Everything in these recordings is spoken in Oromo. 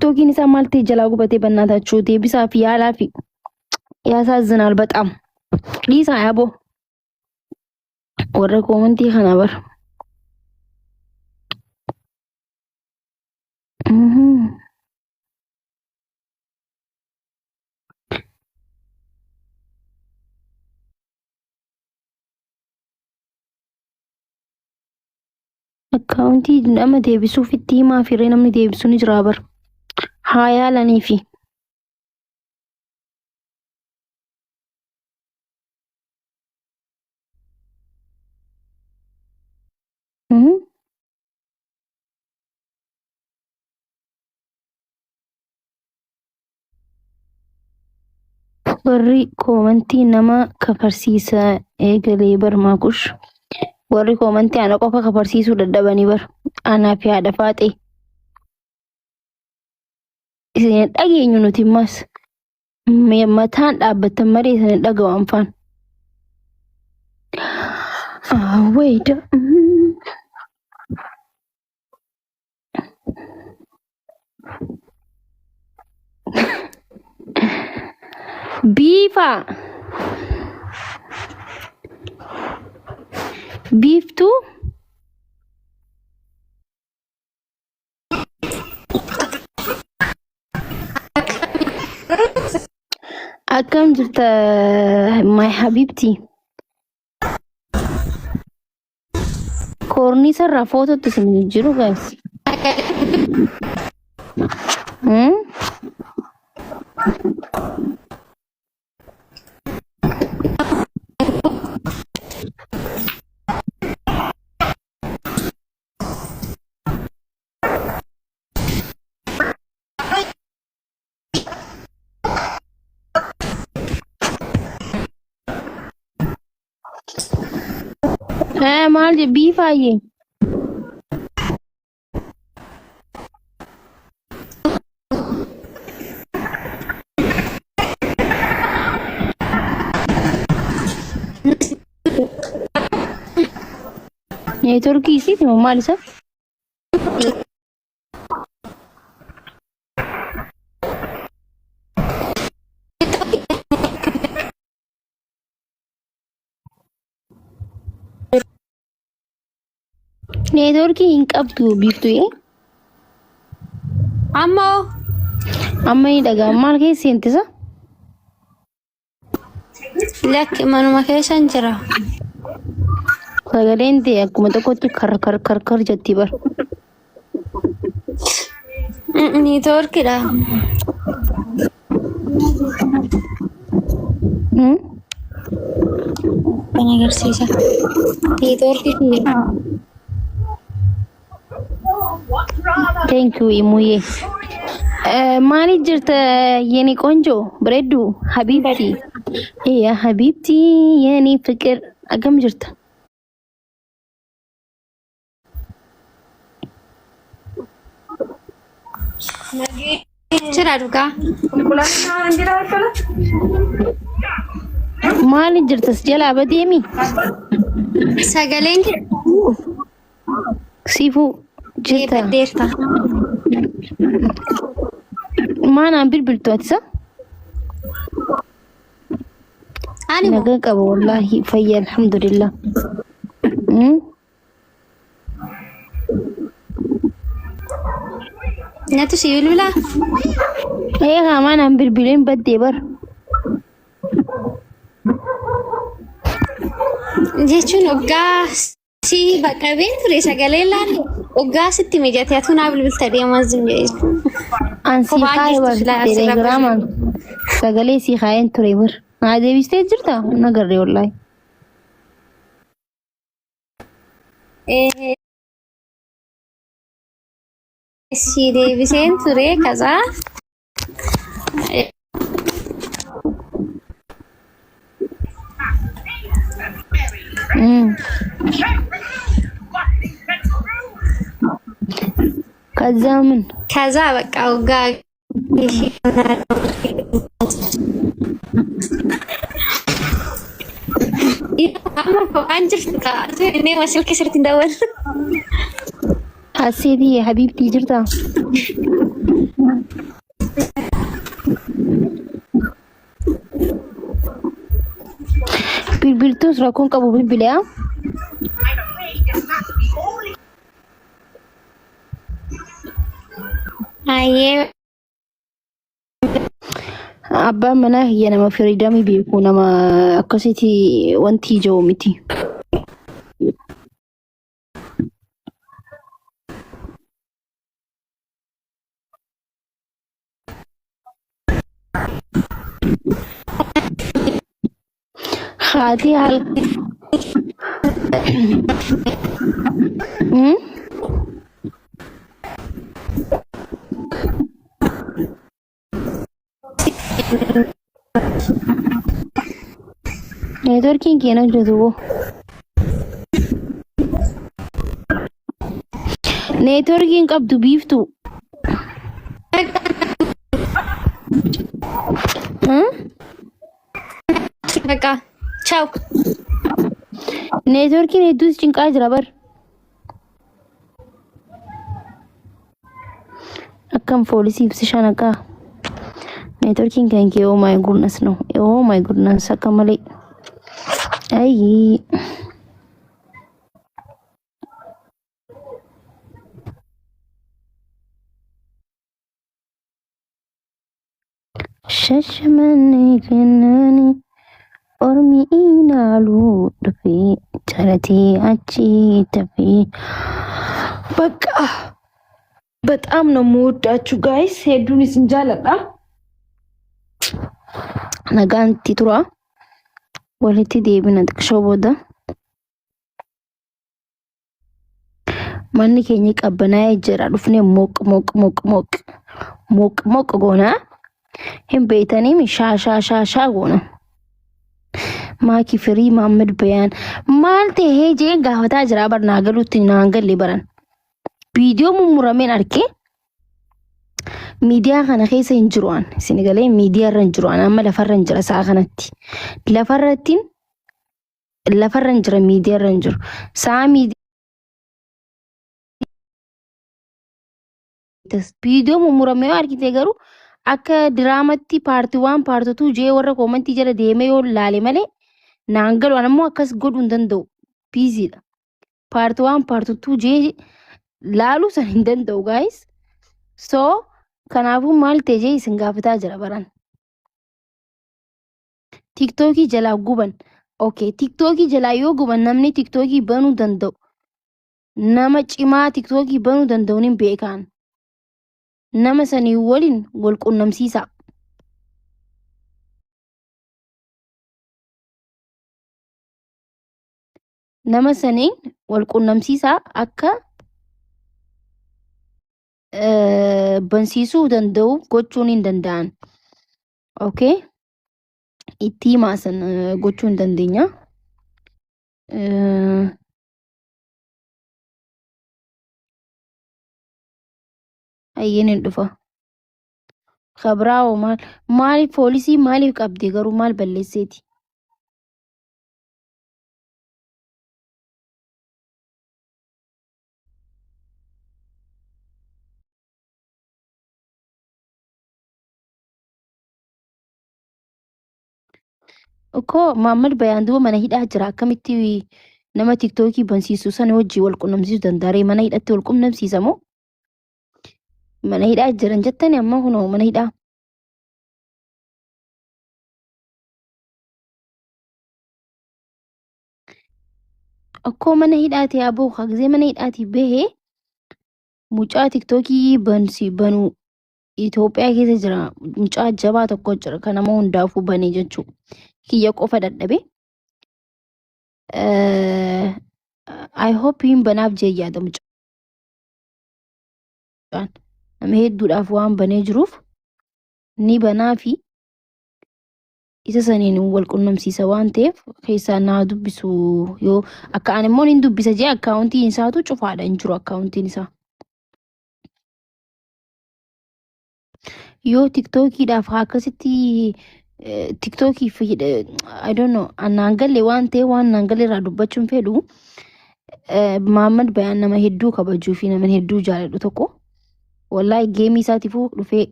Tiktookiin isaa maal ta'e jalaa gubatee bannaatachuu deebisaa fi yaalaa fi yaasaazinaal baxaam. Dhiisaa yaaboo. Warra koomantii kana bara. Akkaawuntii nama deebisuuf itti himaa fi ree namni deebisu ni jira bara. Haa yaalaniifi. Warri koomantii nama kafarsiisa eegalee bar maakush. Warri koomantii ana qofa kafarsiisuu dadhabanii bar. Anaa fi haadha faaxee. Isin hin dhageenyu nuti immas. Mataan dhaabbattan malee isin hin dhaga'u anfaan. Ah, wait. Biifaa. Biiftuu. Akkam jirta my habibti? Koorniisa irraa footootti isin jijjiiru guys. Hmm? Maal je biifaayyee? Neetworkii isiiti moo maal isa? Neetworkii hin qabdu biiftuye. Amma hoo? Amma ni dhaga'ama. Maal keessa seentisa? Lakki manuma keessan jira. Sagaleen ta'e akkuma tokkotti kar kar kar kar jetti bar. Neetworkidha. Hmm? Kan agarsiisa. Neetworkii kiyya. Thank you Imuye. Maaliif jirta yeni ቆንጆ bareeddu habibti. Ya habibti yeni ፍቅር akkam jirta? Jira dhugaa. Maaliif jirtas jalaa badeemi? Sagaleen Siifuu jirta. baddeerta. Maanaan bilbiltu ati isa? Ani moo? Nagaa qaba wallaahi fayya alhamdulillah. Hmm? Natu si bilbilaa? Ee maanaan bilbileen baddee bar. Jechuun hoggaa si qaqqabeen ture sagalee laalle hoggaa sitti mijate atu naa bilbilta deemaa zim jedhe jechuun. An sii Kophaan kaayee jirtu bar silaa asirra telegiraamaan sagalee sii kaayeen ture bar. Naa deebistee jirta? Na garree wallaahi. Eh, si deebiseen ture kazaa ከዛ ምን ከዛ በቃ waggaa Amma kophaan jirtu taatu inni silkii sirriitti hin dawwallu. Asseetii habiibtii jirtaa? Bilbiltuus rakkoon qabu bilbilaa. Hayyee. Abbaan manaa kiyya nama firiidamii beeku nama akkasitti wanti ija'u miti. Haati haal. Hmm? Neetworkiin kee hin hojjetu boo. Neetworkiin qabdu biiftuu. Hmm? Baqa. Ciao. Neetworkiin hedduus cinqaa jira bar. Akkam foolisii ibsishaan akka neetworkiin kan kee oh my goodness no oh my goodness akka malee. Ayyii. Shashamannee kennaani ormi inaalu dhufee jalatee achi tafee. በቃ በጣም ነው የምወዳችሁ ጋይስ፣ ሄዱን isin jaaladha. Nagaan itti tura. Walitti deebina xiqqishoo booda. Manni keenya qabbanaa'ee jira. Dhufnee mooq mooq mooq mooq mooq mooq goona. Hin beeytanii shaa shaa shaa shaa goona. Maakii firii Maammed Bayaan maal ta'ee jeen gaafataa jira bar naa galuutti naan galle baran. Viidiyoo mummurameen arkee miidiyaa kana keessa hin jiru an isin galee miidiyaa irra hin jiru an amma lafarra hin jira sa'a kanatti. Lafarrattiin lafarra hin jira miidiyaa irra hin jiru. Sa'a miidiyaa viidiyoo mummuramee yoo argite garuu akka diraamatti paartii waan paartotuu jee warra koomantii jala deemee yoo laale malee naan galu an ammoo akkas godhuu hin danda'u biiziidha. Paartii waan paartotuu jee laaluu san hin danda'u gaayis. So kanaafuu maal ta'e jee isin gaafataa jira baran. Tiktookii jalaa guban. Okay, tiktookii jalaa yoo guban namni tiktookii banuu danda'u nama cimaa tiktookii banuu danda'u ni beekaan. Nama sanii waliin wal qunnamsiisaa. Nama saniin wal qunnamsiisaa akka bansiisuu danda'u gochuun hin danda'an. Okay. Itti himaa san gochuu hin dandeenya. Hayyeen hin dhufa. Kabraa hoo maal maaliif poolisii maaliif qabdi garuu maal balleesseeti? Koo Maammad Bayaan duuba mana hidhaa jira. Akkamitti nama tiktookii bansiisu sana wajjin wal qunnamsiisuu danda'a? Ree mana hidhatti wal qunnamsiisa moo? Mana hidhaa jiran jettani amma kunoo mana hidhaa. Akkoo mana hidhaati aboo hagzee mana hidhaati bahee mucaa tiktookii bansi banuu Itoophiyaa keessa jira mucaa jabaa tokko jira kan nama hundaafuu banee jechuu kiyya qofa dadhabe. I hope hin banaaf jee yaada mucaan nama hedduudhaaf waan banee jiruuf ni banaa fi isa saniin wal qunnamsiisa waan ta'eef keessaa naa dubbisu yoo akka ani immoo hin dubbisa jee akkaawuntiin isaatu cufaadha hin jiru akkaawuntiin isaa. Yoo tiktookiidhaaf haa akkasitti tiktookiif I don't know naan galle waan ta'e waan naan galle irraa dubbachuun fedhu. Mahammad Bayaan nama hedduu kabajuu fi nama hedduu jaaladhu tokko. Wallaahi geemii isaatiifuu dhufee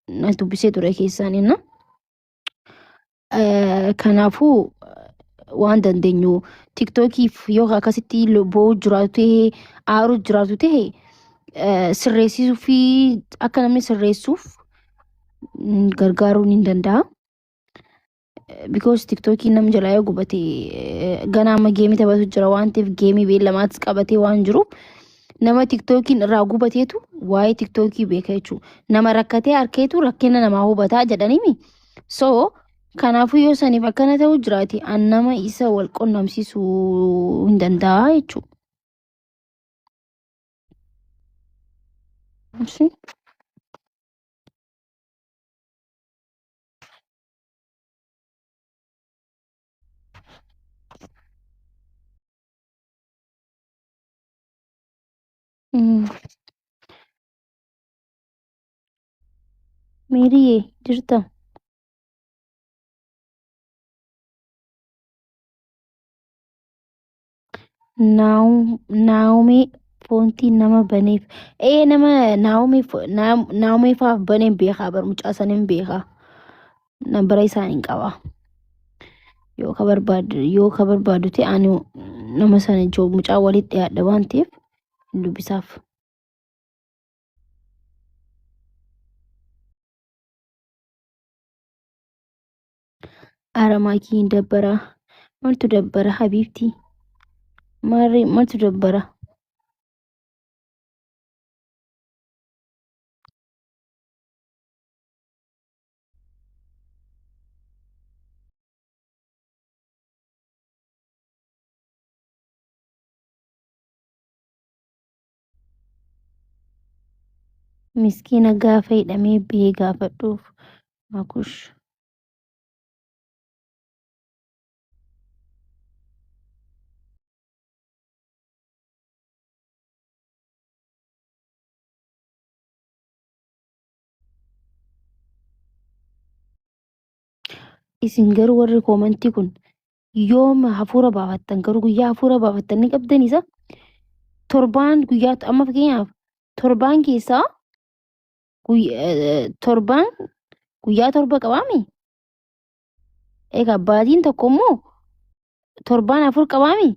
na dubbisee ture keessaan inna. Kanaafuu waan dandeenyu tiktookiif yoo akkasitti boo'u jiraatu ta'e aaru jiraatu ta'e sirreessisuu fi akka namni sirreessuuf gargaaruun hin danda'a. Because tiktookiin nam jalaa yoo gubate ganaa amma geemii taphatu jira waan ta'eef geemii beellamaatis qabatee waan jiruuf nama tiktookiin irraa gubateetu waa'ee tiktookii beeka jechuudha. Nama rakkatee harkeetu rakkina namaa hubataa jedhanimi. So kanaafuu yoo saniif akkana ta'u jiraate an nama isa wal qunnamsiisuu hin danda'a jechuudha. Ishi. Meeriyee jirta? Naa'omee foontii nama baneef. Ee nama Naa'omee Naa'omee faaf baneen beekaa bar mucaa sanin beekaa. Nambara isaan hin qaba. Yoo ka barbaadu yoo ka barbaadu ta'e ani nama sana ijoo mucaa walitti dhiyaadha waan ta'eef hin dubbisaaf. Aramaakii hin dabbara. Maaltu dabbara habiibtii? Maarree maaltu dabbara? Miskiina gaafa hidhamee bahee gaafadhuuf makush. Isin garuu warri koomantii kun yoom hafuura baafattan garuu guyyaa hafuura baafattan ni qabdan isa torbaan guyyaa amma fakkeenyaaf torbaan keessaa torbaan guyyaa torba qabaami egaa baatiin tokko immoo torbaan afur qabaami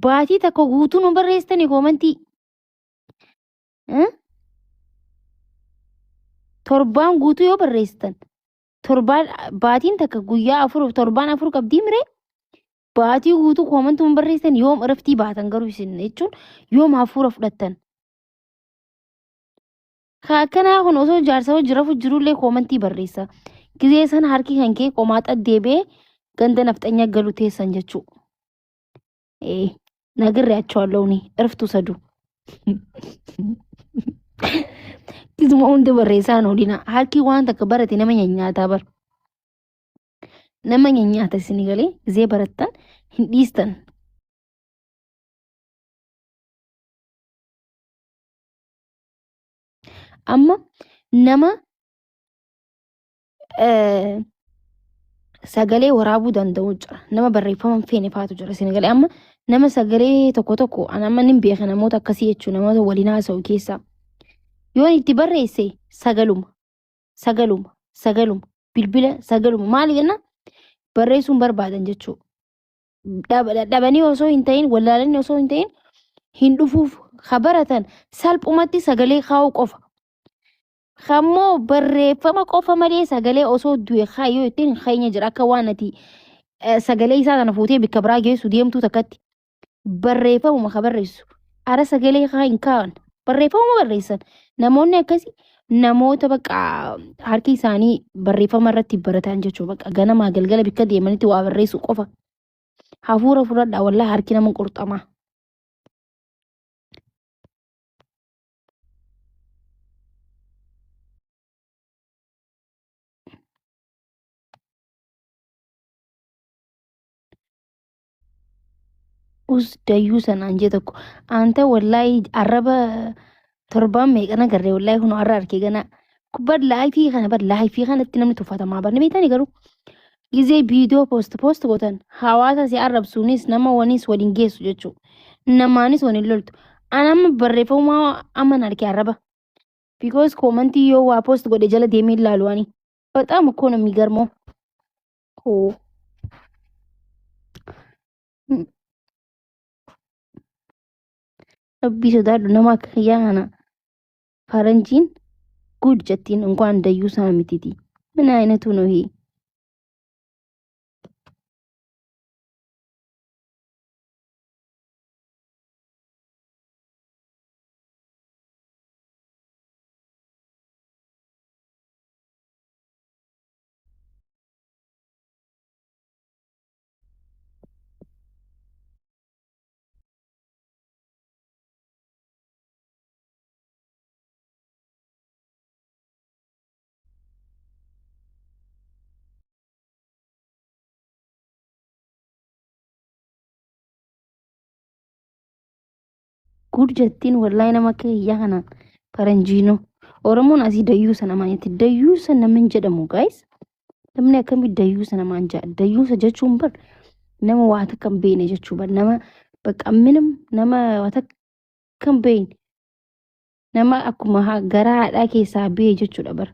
baatii tokko guutuu nu barreessitanii koomantii Torbaan guutuu yoo barreessitan torbaan baatiin takka guyyaa afur torbaan afur qabdii miree baatii guutuu koomantuma barreessitan yoom iraftii baatan garuu isin jechuun yoom hafuura fudhattan. Ka akkanaa kun osoo jaarsa hojii rafu jirullee koomantii barreessa. Gizee sana harki kan kee qomaaxa deebi'ee ganda nafxanya galu teessan jechuu. Ee ነግሬያቸዋለሁ እኔ እረፍት ውሰዱ። Gizuma hunda barreessaan oolina. Harki waan takka barate nama nyanyaataa bar. Nama nyanyaata isin galee gizee barattan hin dhiistan. Amma nama sagalee waraabuu danda'u jira. Nama barreeffama hin feene faatu jira. Isin galee amma nama sagalee tokko tokko an amma nin beeka namoota akkasii jechuun namoota waliin haasa'u keessaa. Yoon itti barreesse sagaluma sagaluma sagaluma bilbila sagaluma maali jenna barreessuun barbaadan jechuudha. Dhabanii osoo hin ta'in wallaalanii osoo hin ta'in hin dhufuuf ka baratan salphumatti sagalee kaa'uu qofa. Kammoo barreeffama qofa malee sagalee osoo du'e kaayyoo ittiin hin keenya jira akka waan ati sagalee isaa sana fuutee bakka biraa geessu deemtuu takkatti barreeffamuma ka barreessu. Ara sagalee kaa hin kaa'an barreeffamuma barreessan namoonni akkasii namoota bakka harki isaanii barreeffama irratti baratan jechuudha bakka ganamaa galgala bakka deemanitti waa barreessu qofa. Hafuura fudhadhaa wallaahi harki nama qurxamaa. Us dayyuu sanaan jee tokko anta wallaahi arraba torbaan meeqana garree wallaahi kun har'a arkee gana bar laayifii kana bar laayifii kanatti namni tuffatamaa bar ni beektani garuu gizee viidiyoo poost poost gootan hawaasa si arrabsuunis nama waniis waliin geessu jechuudha. Namaanis wal hin loltu. An amma barreeffama amman arge arraba. Because koomantii yoo waa post godhe jala deemee ilaalu ani. በጣም እኮ ነው የሚገርመው። ኦ Rabbii sodaadhu nama akka kiyyaa kana faranjiin ጉድ jettiin እንኳን ደዩሳ mititi ምን አይነቱ ነው ይሄ? ጉድ jettiin wallahi nama akka kiyyaa kana faranjiinoo Oromoon asii dayyuusa namaan jetti. Dayyuusa nama hin jedhamu guys. Namni akkamii dayyuusa namaan jedha? Dayyuusa jechuun bar nama waa takka hin beekne jechuu bar nama bakka minim nama waa takka hin beekne nama akkuma garaa haadhaa keessaa bahe jechuudha bar.